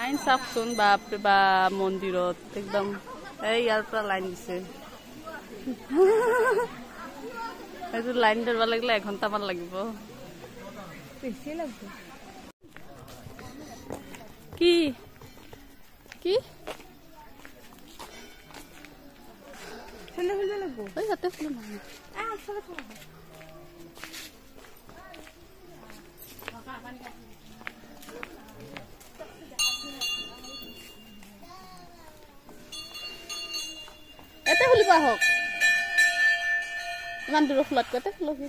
Line চাওকচোন, বাপৰে বাপ, মন্দিৰত একদম এই ইয়াৰ পৰা লাইন দিছে। এইটো লাইন ধৰিব লাগিলে এঘণ্টামান লাগিব। কি কি এতে খুলিব আহক, ইমান দূৰৰ খোলাতকৈ এতে খোলক।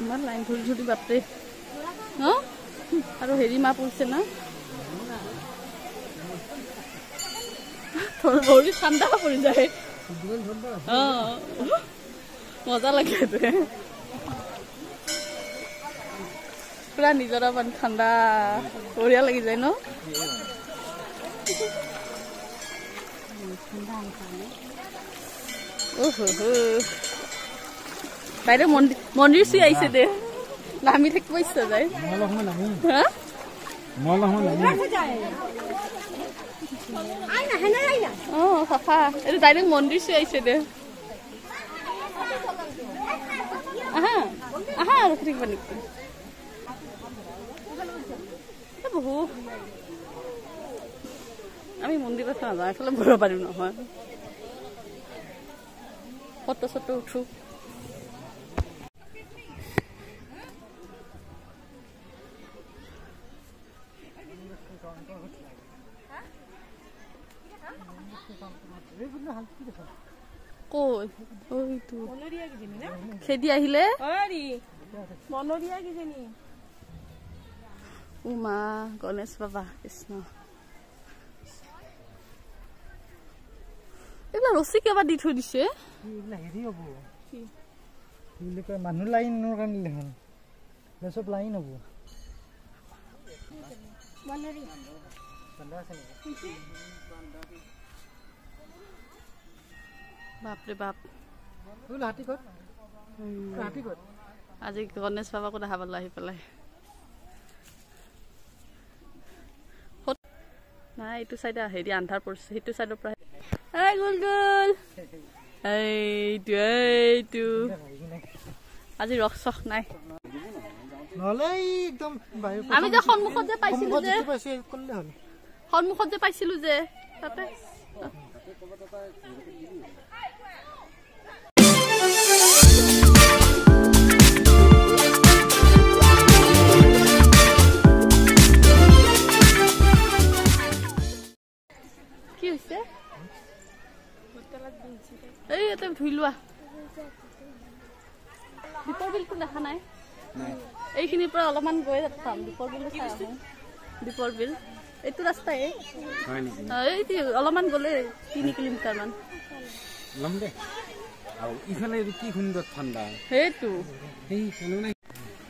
ইমান লাইন ধৰি ধৰি বাপৰে ন, আৰু হেৰি মাহ পৰিছে না, ভৰি ঠাণ্ডা পৰি যায়। অ মজা লাগে পুৰা নিজৰা পানী ঠাণ্ডা বঢ়িয়া লাগি যায় ন। বাইদেউ মন্দিৰ চুই আহিছে দে, নামি থাকিব ইচ্ছা যায়। অ চাফা, এইটো ডাইৰেক্ট মন্দিৰ চুই আহিছে দে। আহা আহা, ৰখি থাকিবা নেকি? বহু আমি মন্দিৰত নাযাওঁ, এইফালে ঘূৰিব পাৰিম নহয়। ফটো চটো উঠো। খেদি আহিলে উমা গণেশ বাবা কৃষ্ণ। এইবিলাক ৰছী কিবা দি থৈ দিছে। মানুহ লাইনৰ কাৰণে চব লাইন হ'ব। বাপৰে বাপ, আজি গণেশ বাবাকো দেখা পালো আহি পেলাই। নাই এইটো চাইডে হেৰি আন্ধাৰ পৰিছে, সেইটো চাইডৰ পৰা এই গুল গুল এইটো এইটো আজি ৰস চখ নাই। আমি যে সন্মুখত যে পাইছিলো যে, সন্মুখত যে পাইছিলো যে তাতে। কি হৈছে? এই ইয়াতে ধুই লোৱা। দীপৰ বিলটো দেখা নাই? এইখিনিৰ পৰা অলপমান গৈ চাম দীপৰ বিল চাই আহোঁ। দীপৰ বিল এইটো ৰাস্তাই, এইটো অলপমান গ'লে 3 কিলোমিটাৰ মান। সেইটো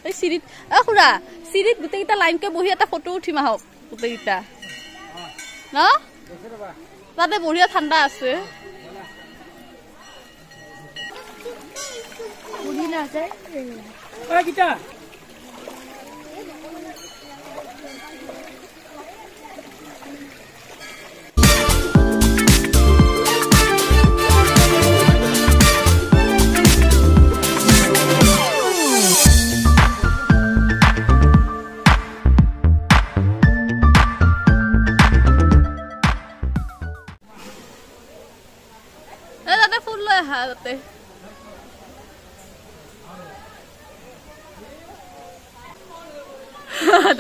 এই চিৰিত, অ খুৰা চিৰিত গোটেইকেইটা লাইনকে বহি এটা ফটো উঠিম আহক গোটেইকেইটা ন, তাতে বঢ়িয়া ঠাণ্ডা আছে। তাতে ফুল লৈ আহা তাতে।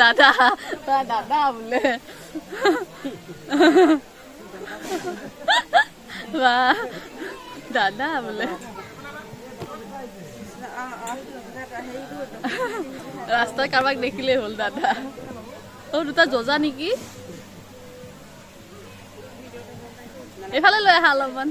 দাদা দাদা বোলে, দাদা বোলে। ৰাস্তাত কাৰোবাক দেখিলেই হ'ল দাদা। অ দুটা যজা নেকি? এইফালে লৈ আহা অলপমান।